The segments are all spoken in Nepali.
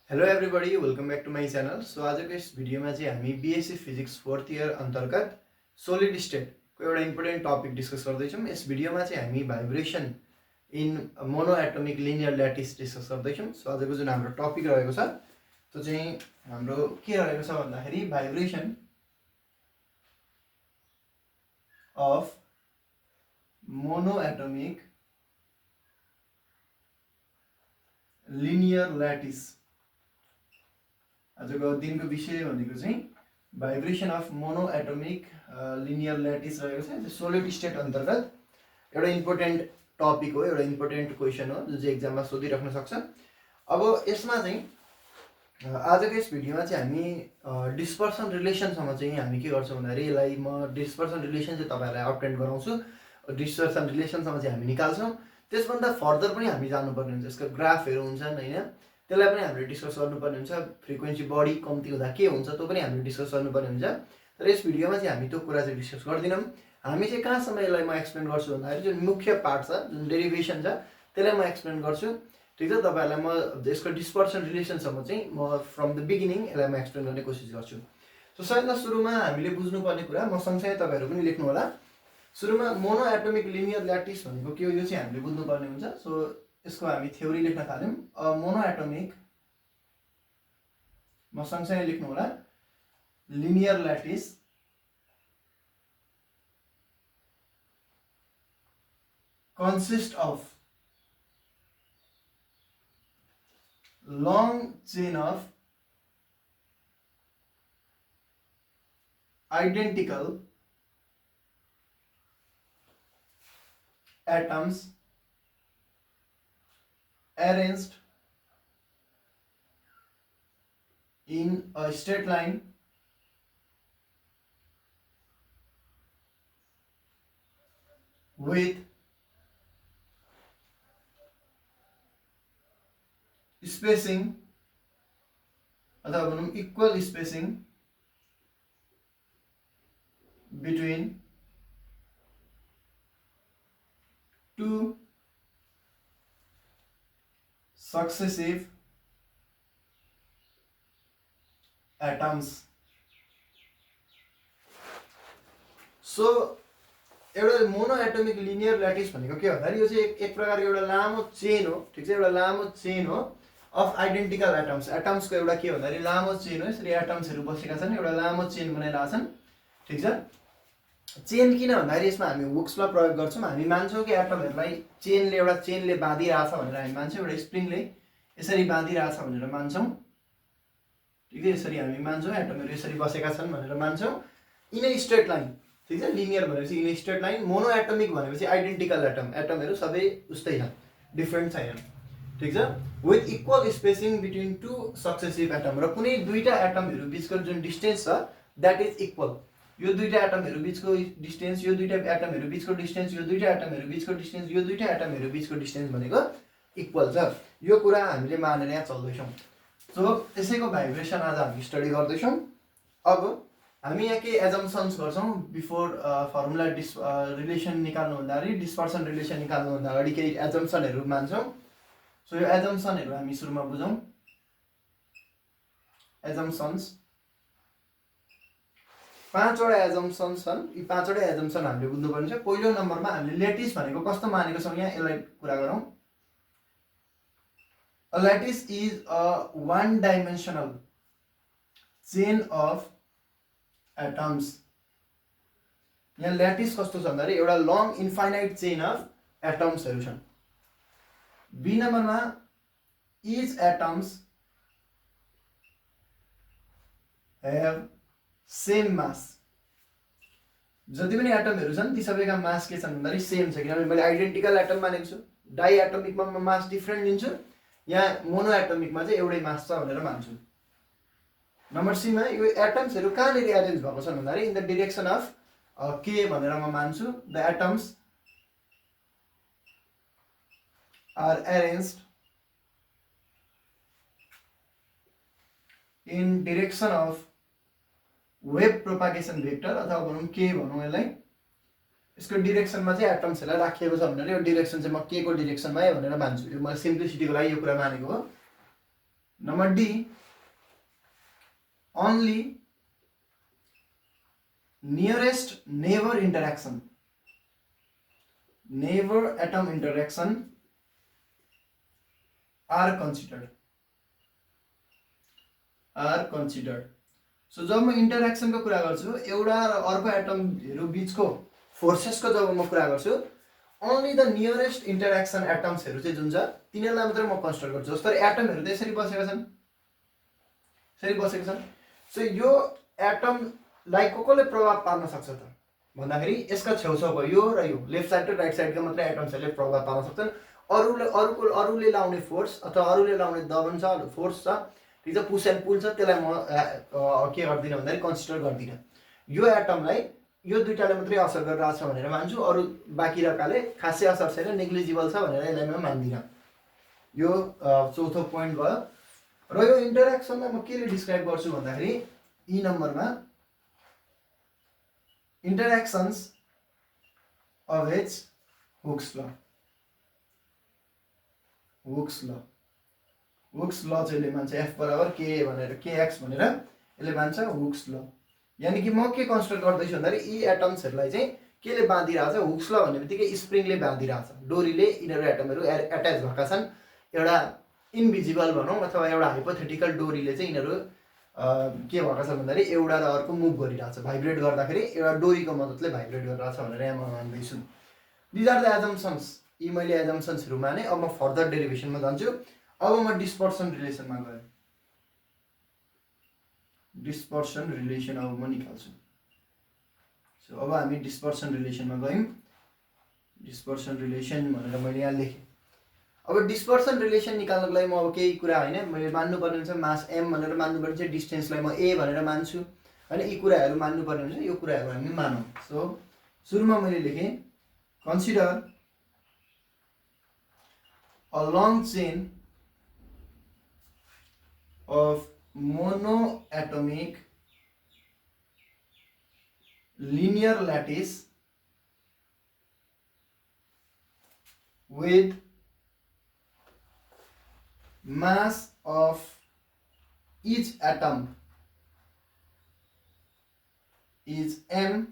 Hello everybody welcome back to my channel. So आजको यस भिडियोमा चाहिँ हामी बिएससी फिजिक्स 4th इयर अन्तर्गत सोलिड स्टेटको एउटा इम्पोर्टेन्ट टपिक डिस्कस गर्दैछौँ। यस भिडियोमा चाहिँ हामी vibration in mono atomic linear lattice discuss गर्दैछौँ। सो आजको जुन हाम्रो टपिक रहेको छ त्यो चाहिँ हाम्रो के रहेको छ भन्दाखेरि vibration of mono atomic linear lattice. आजको दिनको विषय भनेको चाहिँ vibration of mono atomic linear lattice रहेको छ। सोलिड स्टेट अन्तर्गत एउटा इम्पोर्टेन्ट टपिक हो, एउटा इम्पोर्टेन्ट क्वेसन हो जुन चाहिँ एक्जाममा सोधिराख्न सक्छ। अब यसमा चाहिँ आजको यस भिडियोमा चाहिँ हामी डिस्पर्सन रिलेसनसम्म चाहिँ हामी के गर्छौँ भन्दाखेरि यसलाई म डिस्पर्सन रिलेसन चाहिँ तपाईँहरूलाई अप्टेन्ड गराउँछु। डिस्पर्सन रिलेसनसम्म चाहिँ हामी निकाल्छौँ। त्यसभन्दा फर्दर पनि हामी जानुपर्ने हुन्छ, यसको ग्राफहरू हुन्छन् होइन, त्यसलाई पनि हामीले डिस्कस गर्नुपर्ने हुन्छ। फ्रिक्वेन्सी बढी कम्ती हुँदा के हुन्छ त्यो पनि हामीले डिस्कस गर्नुपर्ने हुन्छ। तर यस भिडियोमा चाहिँ हामी त्यो कुरा चाहिँ डिस्कस गर्दैनौँ। हामी चाहिँ कहाँसम्म यसलाई म एक्सप्लेन गर्छु भन्दाखेरि जुन मुख्य पार्ट छ, जुन डेरिभेसन छ त्यसलाई म एक्सप्लेन गर्छु। ठिक छ, तपाईँहरूलाई म यसको डिस्पर्सन रिलेसनसम्म चाहिँ म फ्रम द बिगिनिङ यसलाई म एक्सप्लेन गर्ने कोसिस गर्छु। सो सबैभन्दा सुरुमा हामीले बुझ्नुपर्ने कुरा, म सँगसँगै तपाईँहरू पनि लेख्नु होला। सुरुमा मोनो एटोमिक लिनियर ल्याटिस भनेको के हो यो चाहिँ हामीले बुझ्नुपर्ने हुन्छ। सो यसको हामी थ्योरी लेख्न थाल्यौँ। मोनो एटोमिक, म सँगसँगै लेख्नु होला, linear ल्याटिस consist of long chain of identical atoms arranged in a straight line with spacing अथवा भनौँ equal spacing between two successive atoms. So एउटा मोनो एटोमिक लिनियर ल्याटिस भनेको के भन्दाखेरि यो चाहिँ एक प्रकारको एउटा लामो चेन हो। ठिक छ, एउटा लामो चेन हो अफ आइडेन्टिकल एटम्स। एटम्सको एउटा के भन्दाखेरि लामो चेन हो। यसरी एटम्सहरू बसेका छन्, एउटा लामो चेन बनाइरहेका छन्। ठिक छ, चेन किन भन्दाखेरि यसमा हामी हुक्स ल प्रयोग गर्छौँ। हामी मान्छौँ कि एटमहरूलाई चेनले, एउटा चेनले बाँधिरहेछ भनेर हामी मान्छौँ, एउटा स्प्रिङले यसरी बाँधिरहेछ भनेर मान्छौँ। ठिक छ, यसरी हामी मान्छौँ एटमहरू यसरी बसेका छन् भनेर मान्छौँ इन ए स्ट्रेट लाइन। ठिक छ, लिनियर भनेपछि in a straight line. Mono atomic भनेपछि आइडेन्टिकल एटम, एटमहरू सबै उस्तै छन्, डिफ्रेन्ट छैनन्। ठिक छ, with equal spacing between two successive atom, र कुनै दुईवटा एटमहरू बिचको जुन डिस्टेन्स छ द्याट इज इक्वल। यो दुईवटा एटमहरू बिचको डिस्टेन्स, यो दुईवटा एटमहरू बिचको डिस्टेन्स, यो दुईवटा एटमहरू बिचको डिस्टेन्स, यो दुईवटा एटमहरू बिचको डिस्टेन्स भनेको इक्वल छ। यो कुरा हामीले मानेर यहाँ चल्दैछौँ। सो त्यसैको भाइब्रेसन आज हामी स्टडी गर्दैछौँ। अब हामी यहाँ के एजम्सन्स गर्छौँ बिफोर फर्मुला रिलेसन निकाल्नुभन्दा अगाडि, डिस्पर्सन रिलेसन निकाल्नुभन्दा अगाडि केही एजम्सनहरू मान्छौँ। सो यो एजम्सनहरू हामी सुरुमा बुझौँ। एजम्सन्स, पाँचवटा एजम्सन छन्। यी पाँचवटा एजम्सन हामीले बुझ्नुपर्ने छ। पहिलो नम्बरमा हामीले ल्याटिस भनेको कस्तो मानेको छौँ यहाँ, यसलाई कुरा गरौँ। A lattice is a one-dimensional chain of atoms. यहाँ ल्याटिस कस्तो छ भन्दाखेरि एउटा लङ इन्फाइनाइट चेन अफ एटम्सहरू छन्। बी नम्बरमा each atoms have same mass. जति पनि एटमहरू छन् ती सबैका मास के छन् भन्दाखेरि सेम छ, किनभने मैले आइडेन्टिकल एटम मानेको छु। डाइ एटोमिकमा म मास डिफ्रेन्ट लिन्छु, यहाँ मोनो एटोमिकमा चाहिँ एउटै मास छ भनेर मान्छु। नम्बर सीमा यो एटम्सहरू कहाँनिर एरेन्ज भएको छन् भन्दाखेरि इन द डिरेक्सन अफ के भनेर म मान्छु। The atoms are arranged in direction of wave propagation vector, अथवा भनौँ के भनौँ यसलाई, यसको डिरेक्सनमा चाहिँ एटम्सहरूलाई राखिएको छ भनेर यो डिरेक्सन चाहिँ म के को डिरेक्सनमा है भनेर मान्छु। यो मैले सिम्प्लिसिटीको लागि यो कुरा मानेको हो। Number D only nearest neighbor interaction atom interaction are considered so जब म इन्टरेक्सनको कुरा गर्छु एउटा र अर्को एटमहरु बीचको फोर्सेसको जब म कुरा गर्छु only the nearest interaction एटम्सहरु चाहिँ जुन छ तिनीहरुलाई मात्र म कन्सिडर गर्छु जस्तो एटमहरु त यसरी बसेका छन् सो यो एटमलाई कसले प्रभाव पार्न सक्छ त भन्दाखेरि यसका छेउछाउको यो र यो लेफ्ट साइड र राइट साइडका मात्र एटम्सहरुले प्रभाव पार्न सक्छन् अरूले लाउने फोर्स अथवा अरूले लाउने दबान छ फोर्स छ ठीक छ पुश एन्ड पुल छ त्यसलाई म के गर्दिन भन्दाखेरि कन्सिडर गर्दिन यो एटमलाई यो दुईटाले मात्रै असर गरिरहेछ भनेर मान्छु अरु बाँकी रकाले खासै असर छैन नेग्लिजिबल छ भनेर यसलाई म मान्दिन यो चौथो पोइन्ट भयो र यो इन्टरेक्सनलाई म केले डिस्क्राइब गर्छु भन्दाखेरि ई नम्बरमा interactions of Hooke's law चाहिँ मान्छ F बराबर K भनेर Kx भनेर यसले मान्छ Hooke's law यानी कि म के कन्सिडर गर्दै छु भन्दाखेरि यी एटम्सहरुलाई चाहिँ केले बाँधिरहेछ Hooke's law भन्ने बित्तिकै स्प्रिङले बाँधिरहेछ डोरीले यिनीहरु एटमहरु अट्याच भएका छन् एउटा इन्भिजिबल भनौं अथवा एउटा हाइपोथेटिकल डोरीले चाहिँ यिनीहरु के भएका छ भन्दाखेरि एउटा र अर्को मुभ गरिरहेछ भाइब्रेट गर्दाखेरि एउटा डोरीको मद्दतले भाइब्रेट गरिरहेछ भनेर यहाँ म मान्दै छु दिस आर द एजम्पसन्स यी मैले एजम्पसन्सहरु माने अब म फर्दर डेरिभेसनमा जान्छु अब म डिस्पर्सन रिलेसनमा गए डिस्पर्सन रिलेसन अब म निकाल्छु सो अब हामी डिस्पर्सन रिलेसनमा गयौं डिस्पर्सन रिलेसन भनेर मैले यहाँ लेखे अब डिस्पर्सन रिलेसन निकाल्नको लागि म अब केही कुरा हैन मैले मान्नु पर्ने हुन्छ मास m भनेर मान्नु पर्ने छ डिस्टेन्सलाई म a भनेर मान्छु हैन यी कुराहरु मान्नु पर्ने हुन्छ यो कुराहरु हामी मानौं सो सुरुमा मैले लेखे consider a long chain of monoatomic linear lattice with mass of each atom is m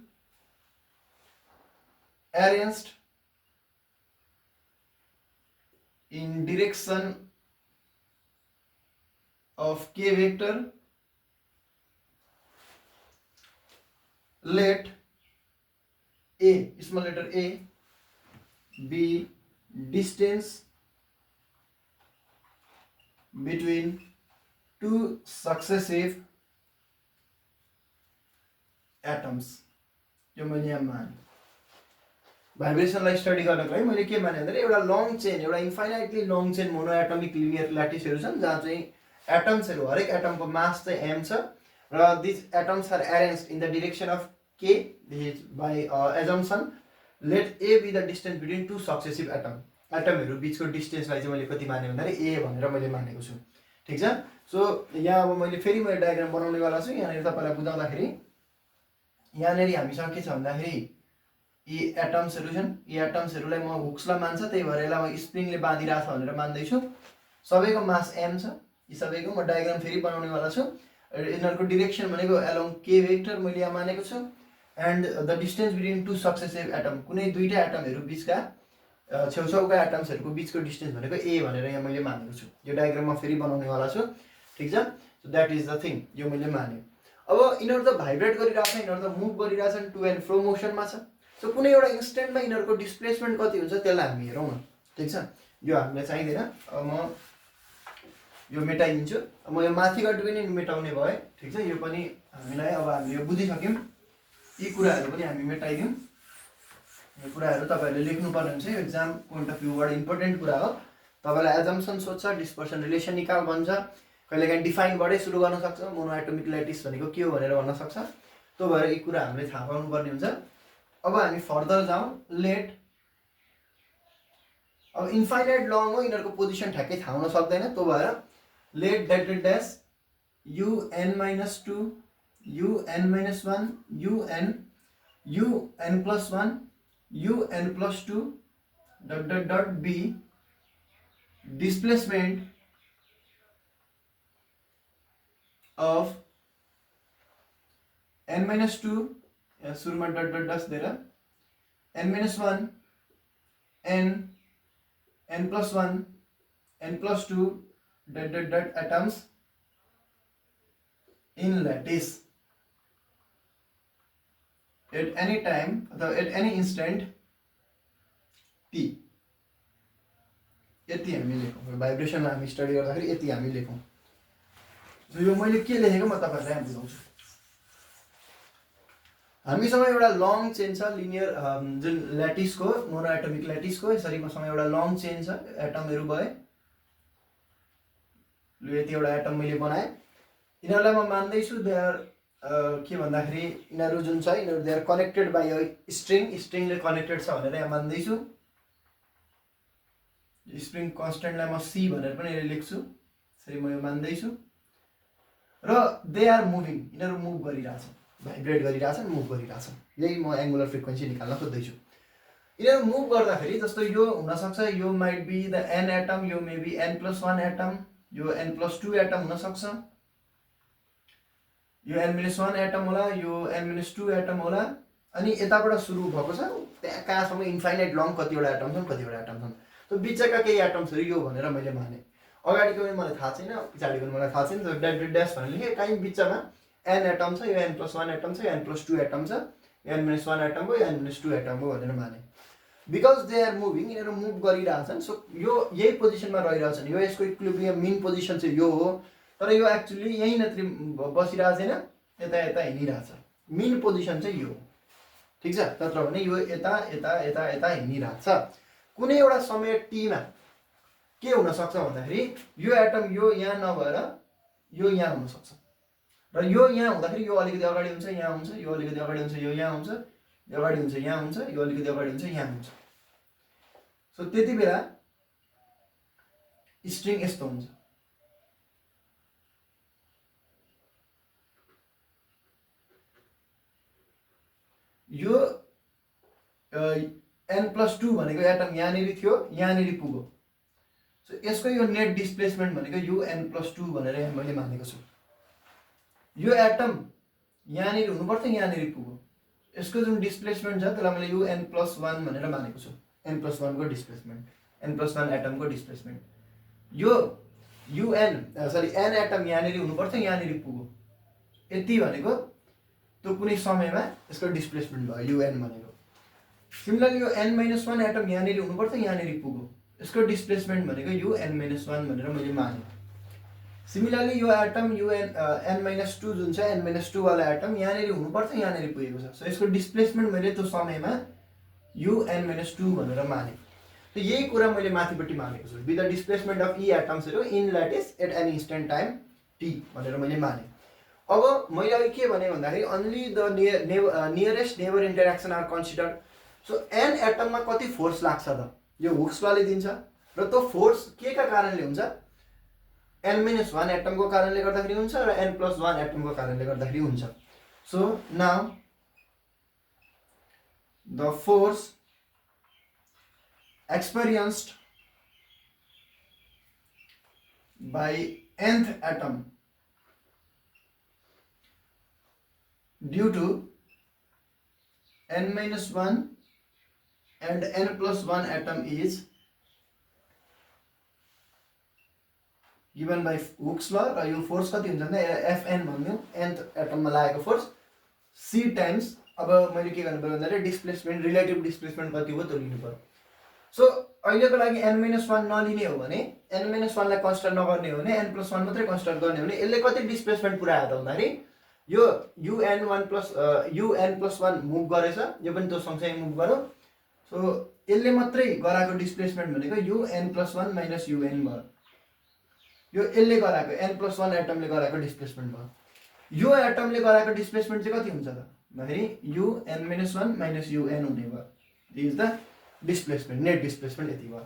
arranged in direction of k vector. Let a, small letter a, be distance between two successive atoms. यो मैले यहाँ माने भाइब्रेसनलाई स्टडी गर्नको लागि मैले के माने भन्दा एउटा लङ चेन एउटा infinitely long chain monoatomic linear ल्याटिसहरु छन् जहाँ चाहिँ एटम्सहरु हरेक एटमको मास चाहिँ m छ र this atoms are arranged in the direction of k this by assumption let a be the distance between two successive एटमहरु बीचको डिस्टेन्सलाई चाहिँ मैले कति माने भन्दा a भनेर मैले मानेको छु ठीक छ सो यहाँ अब मैले फेरि मैले डायग्राम बनाउने वाला छु यहाँ तपाईलाई बुझाउँदाखेरि यहाँ नेरी हामीसँग के छ भन्दाखेरि यी एटम्सहरु छन् यी एटम्सहरुलाई म हुक्स ला मान्छ त्यही भएर यसलाई म स्प्रिङले बाँधिराछ भनेर मान्दै छु सबैको मास m छ यी सबैको म डायग्राम फेरि बनाउने वाला छु यिनीहरुको डाइरेक्सन भनेको अलोङ k वेक्टर मैले यहाँ मानेको छु and the distance between two successive atom कुनै दुईटा एटमहरु बीचका छेउछाउका एटम्सहरुको बीचको डिस्टेन्स भनेको a भनेर यहाँ मैले मानेको छु यो डायग्राम म फेरि बनाउने वाला छु ठीक छ so that is the thing यो मैले माने अब यिनीहरु त भाइब्रेट गरिरहेछ यिनीहरु त मुभ गरिरहेछन् टु एन्ड फ्रो मोसनमा छ सो कुनै एउटा इन्स्टेन्टमा यिनीहरुको डिस्प्लेसमेन्ट कति हुन्छ त्यसलाई हामी हेरौँ न ठीक छ यो हामीलाई चाहिदैन अब म यो मेटाइदिन्छु म यो माथिबाट पनि मेटाउने भए ठीक छ यो पनि हामीलाई अब हामीले यो बुझिसक्यौं यी कुराहरु पनि हामी मेटाइदियौं यो कुराहरु तपाईहरुले लेख्नु पर्ने हुन्छ यो एक्जाम पोइन्ट अफ भ्यूबाट इम्पोर्टेन्ट कुरा हो तपाईलाई एजम्पसन सोध्छ डिस्पर्सन रिलेसन निकाल भन्छ कहिलेकाहीँ डिफाइनबाटै सुरु गर्न सक्छ मोनोएटमिक ल्याटिस भनेको के हो भनेर भन्न सक्छ त्यो भएर यी कुरा हामीले थाहा पाउनु पर्ने हुन्छ अब हामी फर्दर जाउँ लेट अब इन्फाइनाइट लङ हो यिनीहरुको पोजिसन ठ्याक्कै थाहा हुन सक्दैन त्यो भएर let that dash un - 2 un - 1 un plus 1 un plus 2 ... be displacement of n minus 2 सुरुमा डट डट डट दिएर n minus 1 n plus 1 n plus 2 dot dot dot atoms in lattice at any time or at any instant t. यति हामी लेखौँ भाइब्रेसन हामी स्टडी गर्दाखेरि यति हामी लेखौँ. यो मैले के लेखेको म तपाईहरुलाई यहाँ बुझाउँछु. हामीसँग एउटा लङ चेन छ लिनियर जुन ल्याटिसको मोनोएटमिक ल्याटिसको यसरी मसँग एउटा लङ चेन छ एटमहरु भए ल यति एउटा एटम मैले बनाए. यिनीहरुलाई म मान्दै छु दे आर के भन्दाखेरि यिनीहरु जुन छ यिनीहरु they are connected by a स्ट्रिङले कनेक्टेड छ भनेर यहाँ मान्दै छु. स्प्रिङ कन्स्टेन्टलाई म c भनेर पनि लेख्छु. यसरी म यो मान्दै छु र दे आर मुभिङ यिनीहरु मुभ गरिरहेछन् भाइब्रेट गरिरहेछन् मुभ गरिरहेछन्. यही म एंगुलर फ्रिक्वेन्सी निकाल्न खोज्दै छु. यिनीहरु मुभ गर्दाखेरि जस्तो यो हुन सक्छ यो might be the n atom यो मे बी n+1 एटम यो n+2 एटम हुन सक्छ यो n-1 एटम होला यो n-2 एटम होला अनि यताबाट सुरु भएको छ त्यहाँ कहाँसम्म इन्फाइनाइट लङ कतिवटा एटम छन् त्यो बिचका केही एटम्सहरु यो भनेर मैले माने. अगाडिको पनि मलाई थाहा छैन पछाडिको पनि मलाई थाहा छैन so डट डट भनेर लेखे कहीँ बिचमा n एटम छ यो n+1 एटम छ यो n+2 एटम छ यो n-1 एटम हो यो n-2 एटम हो भनेर माने. बिकज दे आर मुभिङ यिनीहरु मुभ गरिरहेछन् सो यो यही पोजिसनमा रहिरहेछन्. यो यसको इक्विलिब्रियम मिन पोजिसन चाहिँ यो हो तर यो एक्चुअली यही नत्र बसिरहेको छैन यता यता हिँडिरहेछ. मिन पोजिसन चाहिँ यो ठीक छ. तत्र भने यो यता यता यता यता हिँडिरहेछ. कुनै एउटा समय t मा के हुन सक्छ भन्दाखेरि यो एटम यो यहाँ नभएर यो यहाँ हुन सक्छ र यो यहाँ हुँदाखेरि यो अलिकति अगाडि हुन्छ यहाँ हुन्छ यो अलिकति अगाडि हुन्छ यो यहाँ हुन्छ यो अगाडि हुन्छ यहाँ हुन्छ यो अलिकति अगाडि हुन्छ यहाँ हुन्छ. सो त्यति बेला स्ट्रिङ यस्तो हुन्छ. यो n+2 भनेको एटम यहाँनिर थियो यहाँनिर पुग्यो. सो यसको यो नेट डिस्प्लेसमेन्ट भनेको यो n+2 भनेर यहाँ मैले मानेको छु. यो एटम यहाँनिर हुनुपर्छ यहाँनिर पुग्यो. यसको जुन डिस्प्लेसमेन्ट छ त्यसलाई मैले यो n+1 भनेर मानेको छु. n+1 को डिस्प्लेसमेन्ट n+1 एटमको डिस्प्लेसमेन्ट यो n एटम यहाँनिर हुनुपर्छ यहाँनिर पुग्यो. यति भनेको त्यो कुनै समयमा यसको डिस्प्लेसमेन्ट भयो un भनेको. सिमिलरली यो n-1 एटम यहाँनिर हुनुपर्छ यहाँनिर पुग्यो. यसको डिस्प्लेसमेन्ट भनेको यो n-1 भनेर मैले माने. सिमिलरली यो एटम यो n-2 जुन छ n-2 वाला एटम यहाँनिर हुनुपर्छ यहाँनिर पुगेको छ. सो यसको डिस्प्लेसमेन्ट मैले त्यो समयमा यो n-2 भनेर माने. त यही कुरा मैले माथिपट्टि मानेको छु with the displacement of the एटम्सहरु in lattice at any instant time t भनेर मैले माने. अब मैले अघि के भने भन्दाखेरि only the nearest neighbour interaction are considered. So n एटममा कति फोर्स लाग्छ त यो हुक्स लले दिन्छ र त्यो फोर्स के का कारणले हुन्छ n-1 एटमको कारणले गर्दाखेरि हुन्छ र n+1 एटमको कारणले गर्दाखेरि हुन्छ. So now the force experienced by nth atom due to n-1 and n+1 atom is given by Hooke's law. र यो फोर्स कति हुन्छ भन्दा Fn भन्नु nth एटममा लागेको फोर्स c टाइम्स अब मैले के गर्नु पर्यो भन्दा डिस्प्लेसमेन्ट रिलेटिभ डिस्प्लेसमेन्ट कति हो त्यो लिनु पर्यो. सो अहिलेको लागि n-1 नलिने हो भने n-1 लाई कन्सिडर नगर्ने हो भने n+1 मात्रै कन्सिडर गर्ने हो भने यसले कति डिस्प्लेसमेन्ट पुऱ्यायो त भन्दाखेरि यो un+1 मुभ गरेछ यो पनि त्यो सँगसँगै मुभ गर्यो. सो यसले मात्रै गराको डिस्प्लेसमेन्ट भनेको यो n+1 - un भयो. यो यसले गराको n+1 एटमले गराको डिस्प्लेसमेन्ट भयो. यो एटमले गराको डिस्प्लेसमेन्ट चाहिँ कति हुन्छ त भन्दाखेरि यो n-1 - un हुने भयो. This is the displacement net displacement यति भयो.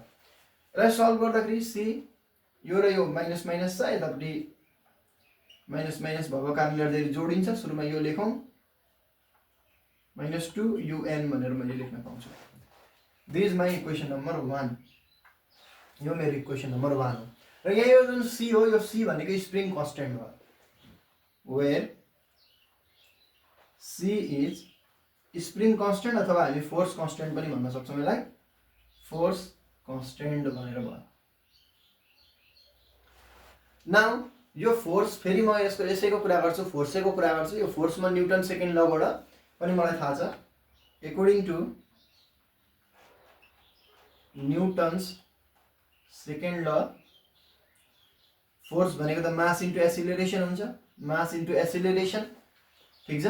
र सल्भ गर्दाखेरि सी यो र यो माइनस माइनस छ यतापट्टि माइनस माइनस भएको कारणले गर्दाखेरि जोडिन्छ. सुरुमा यो लेखौँ -2 un भनेर मैले लेख्न पाउँछु. This is my equation number 1. यो मेरो इक्वेसन नम्बर 1 हो. र यहाँ यो जुन सी हो यो सी भनेको स्प्रिङ कन्स्टेन्ट हो. Where C is spring constant अथवा हामी फोर्स कन्स्टेन्ट पनि भन्न सक्छौँ यसलाई फोर्स कन्स्टेन्ट भनेर भयो। नाउ यो फोर्स फेरि म यसैको कुरा गर्छु फोर्सैको कुरा गर्छु। यो फोर्समा न्युटन सेकेन्ड लबाट पनि मलाई थाहा छ। एकर्डिङ टु न्युटन्स सेकेन्ड ल फोर्स भनेको त मास इन्टु एसिलेरेसन हुन्छ, मास इन्टु एसिलेरेसन, ठिक छ।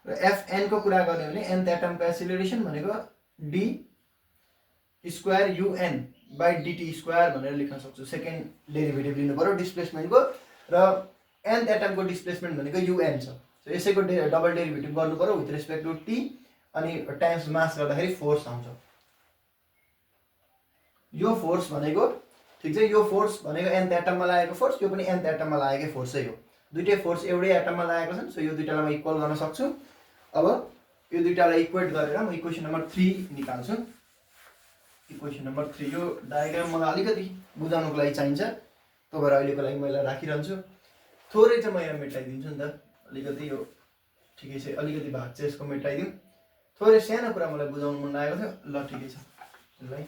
र एफएन को कुरा गर्ने भने nth एटमको एसिलेरेसन भनेको d square u n by d t square भनेर लेख्न सक्छु। सेकेन्ड डेरिभेटिभ लिनु पर्यो डिस्प्लेसमेन्टको, र nth एटमको डिस्प्लेसमेन्ट भनेको युएन छ। सो यसैको डबल डेरिभेटिभ गर्नु पर्यो विथ रेस्पेक्ट टु टी, अनि टाइम्स मास गर्दाखेरि फोर्स आउँछ। यो फोर्स भनेको ठिक छ, यो फोर्स भनेको nth एटममा लागेको फोर्स, यो पनि nth एटममा लागेकै फोर्सै हो। दुईटै फोर्स एउटै एटममा लागेको छन्, सो यो दुईटालाई म इक्वल गर्न सक्छु। अब यो दुईटालाई इक्वेट गरेर म इक्वेसन नम्बर 3 निकाल्छु। इक्वेसन नम्बर 3 यो डायग्राम मलाई अलिकति बुझाउनको लागि चाहिन्छ, त्यो भएर अहिलेको लागि मैले राखिरहन्छु। थोरै चाहिँ म यहाँ मेटाइदिन्छु नि त, अलिकति यो ठिकै छ, अलिकति भाग चाहिँ यसको मेटाइदिउँ। थोरै सानो कुरा मलाई बुझाउनु मन लागेको थियो, ल ठिकै छ, यसलाई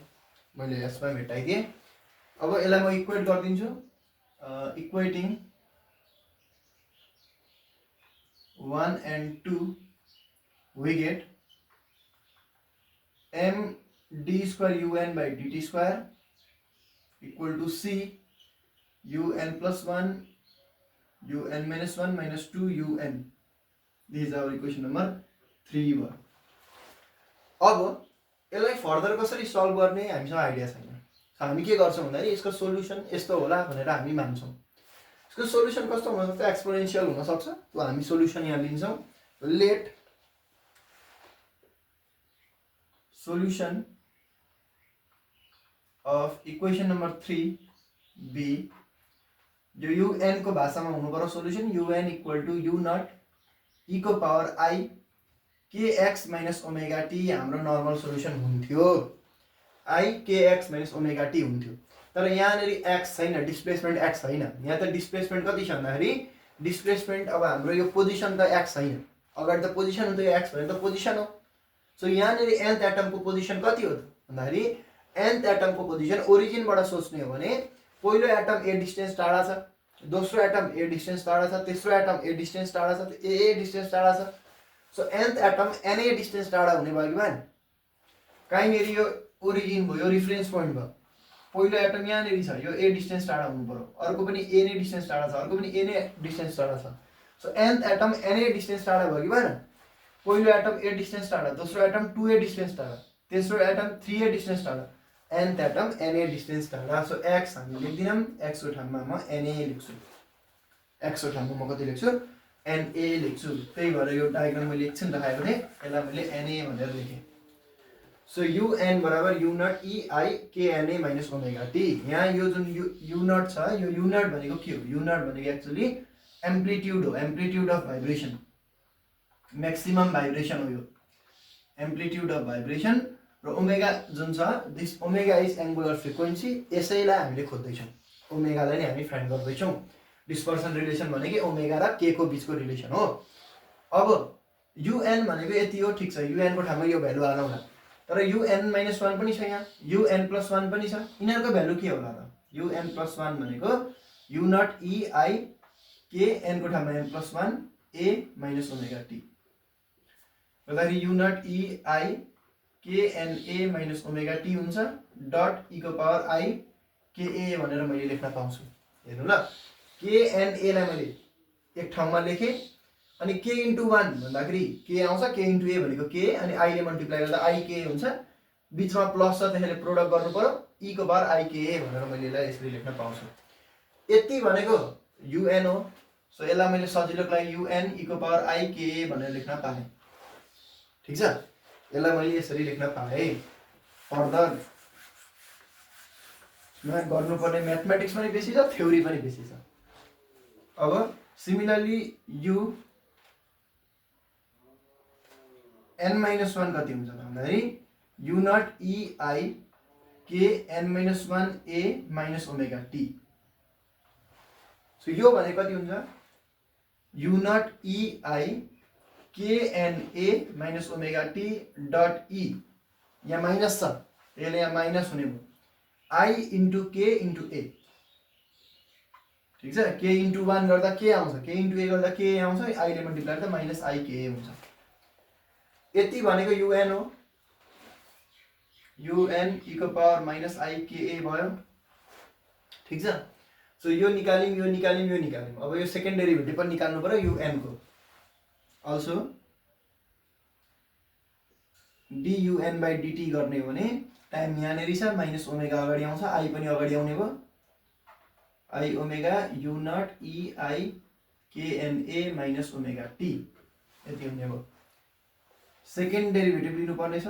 मैले यसमा मेटाइदिएँ। अब यसलाई म इक्वेट गरिदिन्छु। Equating 1 and 2 we get md square un by dt square equal to c un plus 1 un minus 1 minus 2 un. This is our equation number 3 भयो। अब यसलाई फर्दर कसरी सल्भ गर्ने हामीसँग आइडिया छैन। हामी के गर्छौँ भन्दाखेरि यसको सोल्युसन यस्तो होला भनेर हामी मान्छौँ। यसको सोल्युसन कस्तो हुन सक्छ, एक्सपोनेन्शियल हुन सक्छ, त्यो हामी सोल्युसन यहाँ लिन्छौँ। Let solution of equation number 3 B, जो युएन को भाषामा हुनु पर्यो solution, u n equal to u naught e को power i k x minus omega t हाम्रो नर्मल सोल्युसन हुन्थ्यो। I k x minus omega t हुन्थ्यो, तर यहाँनिर एक्स छैन, डिस्प्लेसमेन्ट एक्स छैन। यहाँ त डिस्प्लेसमेन्ट कति छ भन्दाखेरि डिस्प्लेसमेन्ट अब हाम्रो यो पोजिसन त एक्स छैन, अगाडि त पोजिसन हुन्छ, यो एक्स भनेर त पोजिसन हो। सो यहाँनिर nth एटमको पोजिसन कति हो त भन्दाखेरि nth एटमको पोजिसन ओरिजिनबाट सोच्ने हो भने पहिलो एटम ए डिस्टेन्स टाढा छ, दोस्रो एटम ए डिस्टेन्स टाढा छ, तेस्रो एटम ए डिस्टेन्स टाढा छ, ए डिस्टेन्स टाढा छ। So nth atom n a distance टाढा हुने भयो कि भएन, कहीँनिर यो ओरिजिन भयो, यो रिफरेन्स पोइन्ट भयो। पहिलो एटम यहाँनिर छ, यो ए डिस्टेन्स टाढा हुनु पर्यो, अर्को पनि ए नै डिस्टेन्स टाढा छ, अर्को पनि ए नै डिस्टेन्स टाढा छ। So nth atom n a distance टाढा भयो कि भएन, पहिलो एटम ए डिस्टेन्स टाढा, दोस्रो एटम 2a डिस्टेन्स टाढा, तेस्रो एटम 3a डिस्टेन्स टाढा, nth एटम na डिस्टेन्स टाढा। सो x हामी लेख्दिनौँ, x को ठाउँमा म na लेख्छु, x को ठाउँमा म कति लेख्छु, na लेख्छु। त्यही भएर यो डायग्राम मैले एकछिन देखाएको थिएँ, यसलाई मैले na भनेर लेखेँ। सो un बराबर u naught e i k na minus omega t. यहाँ यो जुन u नट छ, यो u नट भनेको के हो, u नट भनेको एक्चुअली एम्प्लिट्युड हो, amplitude of vibration, maximum vibration हो यो, एम्प्लिट्युड अफ भाइब्रेसन। र ओमेगा जुन छ, this omega is angular frequency, यसैलाई हामीले खोज्दैछौँ, ओमेगालाई नै हामी फाइन्ड गर्दैछौँ। डिस्पर्सन रिलेसन भनेको ओमेगा र के को बीचको रिलेसन हो। अब un भनेको यति हो, ठिक छ, un को ठाउँमा यो भ्यालु हालौँला, तर un माइनस 1 पनि छ, यहाँ un प्लस 1 पनि छ, यिनीहरूको भ्यालु के होला त, un प्लस 1 भनेको u naught e i k n को ठाउँमा n plus 1 a minus omega t, गर्दाखेरि u naught e i k n a minus omega t हुन्छ, डट e को पावर i k a भनेर मैले लेख्न पाउँछु। हेर्नु ल, k n a लाई मैले एक ठाउँमा लेखेँ, अनि k इन्टु 1 भन्दाखेरि k आउँछ, k इन्टु a भनेको k, अनि i ले मल्टिप्लाई गर्दा i k हुन्छ, बीचमा प्लस छ त्यसैले प्रोडक्ट गर्नु पर्यो, e को पावर i k a भनेर मैले यसलाई यसरी लेख्न पाउँछु। यति भनेको un हो। सो यसलाई मैले सजिलोको लागि un e को पावर i k a भनेर लेख्न पाएँ, ठिक छ, यसलाई मैले यसरी लेख्न पाएँ। फर्दर गर्नुपर्ने म्याथमेटिक्स पनि बेसी छ, थ्योरी पनि बेसी छ। अब सिमिलरली यु n माइनस 1 कति हुन्छ भन्दाखेरि u naught e i k n minus 1 a minus omega t. So यो भने कति हुन्छ, u naught ei kNA minus omega t dot e, यहाँ माइनस छ त्यसले यहाँ माइनस हुने भयो I into k into a, ठीक छ। k into 1 गर्दा k आउँछ, k into a गर्दा k आउँछ, I ले मल्टिप्लाई गर्दा माइनस I k हुन्छ। यति भनेको un हो, un e को power minus I k a भयो, ठीक छ। सो यो निकाल्यौं, यो निकाल्यौं, यो निकाल्यौं। अब यो सेकेन्ड डेरिभेटिभ पनि निकाल्नु पर्यो un को। अल्सो dun by dt गर्ने हो भने टाइम यहाँनेरि छ, माइनस ओमेगा अगाडि आउँछ, I पनि अगाडि आउने भयो, I omega u naught ei kNA minus omega t, यति हुने भयो। सेकेन्ड डेरिभेटिभ लिनु पर्ने छ,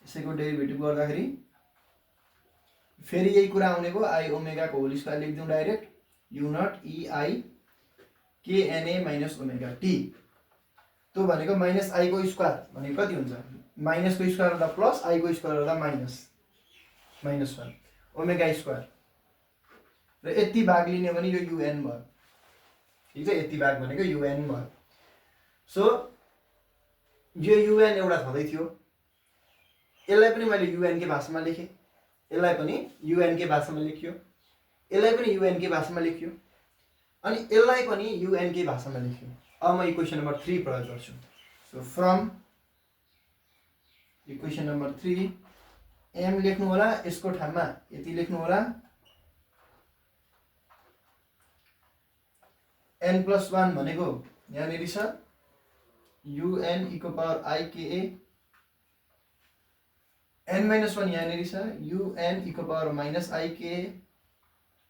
यसैको डेरिभेटिभ गर्दाखेरि फेरि यही कुरा आउने भयो, I ओमेगा को होल स्क्वायर लेखिदिउँ direct, u naught ei kNA minus omega t। त्यो भनेको माइनस I को स्क्वायर भनेको कति हुन्छ, माइनस को स्क्वायर गर्दा प्लस, I को स्क्वायर गर्दा माइनस, माइनस 1 ओमेगा स्क्वायर, र यति भाग लिने भने यो un भयो, ठीक छ। यति भाग भनेको un भयो। सो यो un एउटा छँदै थियो, यसलाई पनि मैले un के भाषामा लेखेँ, यसलाई पनि un के भाषामा लेखियो, यसलाई पनि un के भाषामा लेखियो, अनि यसलाई पनि un के भाषामा लेखियो। अब म इक्वेसन नम्बर 3 प्रयोग गर्छु। So from equation number 3 m लेख्नु होला, यसको ठाउँमा यति लेख्नु होला, n+1 भनेको यहाँनेरि छ un e को power I k a, n-1 यहाँनेरि छ un e को power minus I k a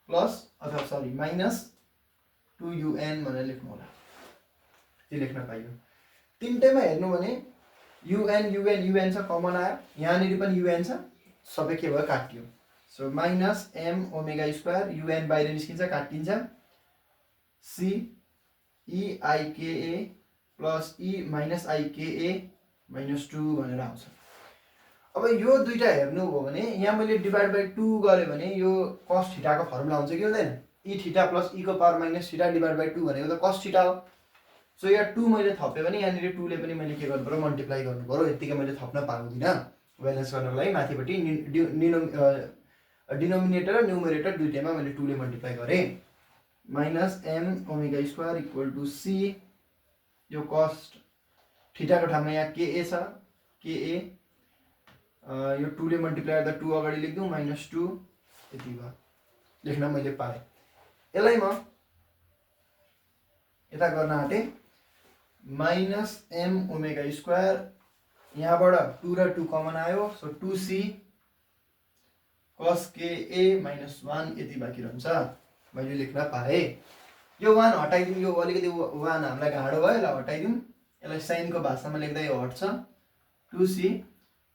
plus अथवा सरी माइनस 2un भनेर लेख्नु होला, त्यो लेख्न पाइयो। तीनटैमा हेर्नु भने un छ, कमन आयो, यहाँनेरि पनि un छ, सबै के भयो काटियो। So minus m omega square, un बाहिर निस्किन्छ काटिन्छ, c e I k a plus e minus I k a minus 2 भनेर आउँछ। अब यो दुईटा हेर्नु हो भने यहाँ मैले डिभाइड बाइ 2 गरे भने यो cos थीटाको फर्मुला हुन्छ कि हुँदैन, e थीटा प्लस e को power minus theta divide by 2 भनेको त cos थीटा हो। सो यहाँ 2 मैले थपे भने यहाँनिर 2 ले पनि मैले के गर्नु पर्यो, मल्टिप्लाई गर्नु पर्यो। यतिकै मैले थप्न पाउँदिनँ, ब्यालेन्स गर्नको लागि माथिपट्टि डिनोमिनेटर र न्युमरेटर दुईटैमा मैले 2 ले मल्टिप्लाई गरेँ। Minus m omega square equal to c, यो cos थीटाको ठाउँमा यहाँ ka छ, ka यो 2 ले मल्टिप्लाई गर्दा 2 अगाडि लेख्दिउँ, माइनस 2 यति भयो, लेख्न मैले पाएँ। यसलाई म यता गर्न आँटेँ, माइनस m ओमेगा स्क्वायर, यहाँबाट 2 र 2 कमन आयो, so 2c cos ka minus 1 यति बाँकी रहन्छ, मैले लेख्न पाएँ। यो 1 हटाइदिउँ, यो अलिकति 1 हामीलाई गाह्रो भयो, यसलाई हटाइदिउँ, यसलाई साइनको भाषामा लेख्दा यो हट्छ, 2c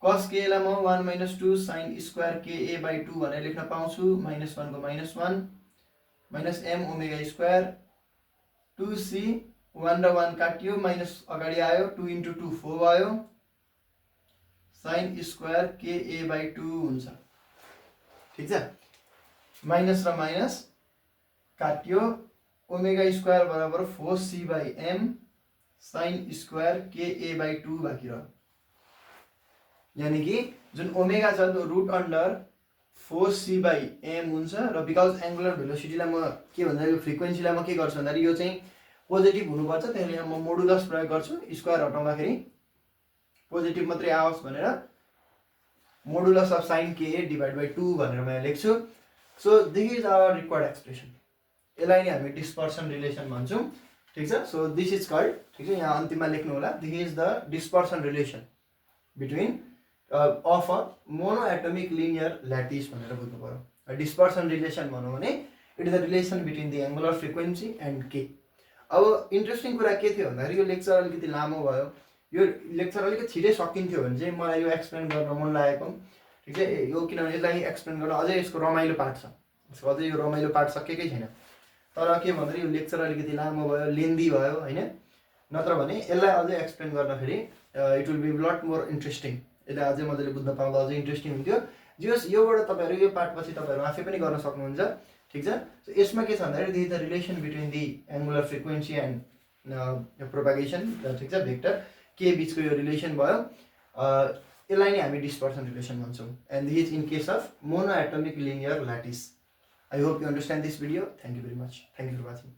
cos ka लाई म 1 minus 2 sine square ka by 2 भनेर लेख्न पाउँछु, माइनस 1 को minus 1 minus m omega square, 2c 1 र 1 काटियो, माइनस अगाडि आयो, 2 into 2 4 भयो, साइन स्क्वायर ka बाइ 2 हुन्छ, ठीक छ। माइनस र माइनस काटियो, ओमेगा स्क्वायर बराबर 4c by m sine square ka by 2 बाँकी रह्यो। यानी कि जुन ओमेगा छ त्यो root under 4c by m हुन्छ, र बिकज एङ्गुलर भेलोसिटीलाई म के भन्छ, यो फ्रिक्वेन्सीलाई म के गर्छु भन्दाखेरि यो चाहिँ पोजिटिभ हुनुपर्छ, त्यसले म मोडुलस प्रयोग गर्छु, स्क्वायर हटाउँदाखेरि पोजिटिभ मात्रै आओस् भनेर modulus of sine ka divide by 2 भनेर मैले लेख्छु। So this is our required expression, यसलाई नै हामी डिस्पर्सन रिलेसन भन्छौँ, ठिक छ। सो दिस इज कल्ड, ठिक छ, यहाँ अन्तिममा लेख्नु होला, this is the dispersion relation between of a monoatomic linear lattice भनेर बुझ्नु पर्यो। डिस्पर्सन रिलेसन भनौँ भने it is the relation between the angular frequency and k. अब इन्ट्रेस्टिङ कुरा के थियो भन्दाखेरि यो लेक्चर अलिकति लामो भयो, यो लेक्चर अलिकति छिटै सकिन्थ्यो भने चाहिँ मलाई यो एक्सप्लेन गर्न मन लागेको, ठिक छ। यो किनभने यसलाई एक्सप्लेन गर्न अझै यसको रमाइलो पार्ट छ, यसको अझै यो रमाइलो पार्ट सकेकै छैन, तर के भन्दाखेरि यो लेक्चर अलिकति लामो भयो, लेन्दी भयो, होइन। नत्र भने यसलाई अझै एक्सप्लेन गर्दाखेरि it will be lot more interesting, यसलाई अझै मजाले बुझ्न पाउँदा अझै इन्ट्रेस्टिङ हुन्थ्यो। जस योबाट तपाईँहरू यो पार्टपछि तपाईँहरू आफै पनि गर्न सक्नुहुन्छ, ठिक छ। सो यसमा के छ भन्दाखेरि this is the relation between the angular frequency and propagation ठिक छ भेक्टर के बिचको यो रिलेसन भयो यसलाई नै हामी डिस्पर्सन रिलेसन भन्छौँ and this in case of mono atomic linear lattice I hope you understand this video thank you very much thank you for watching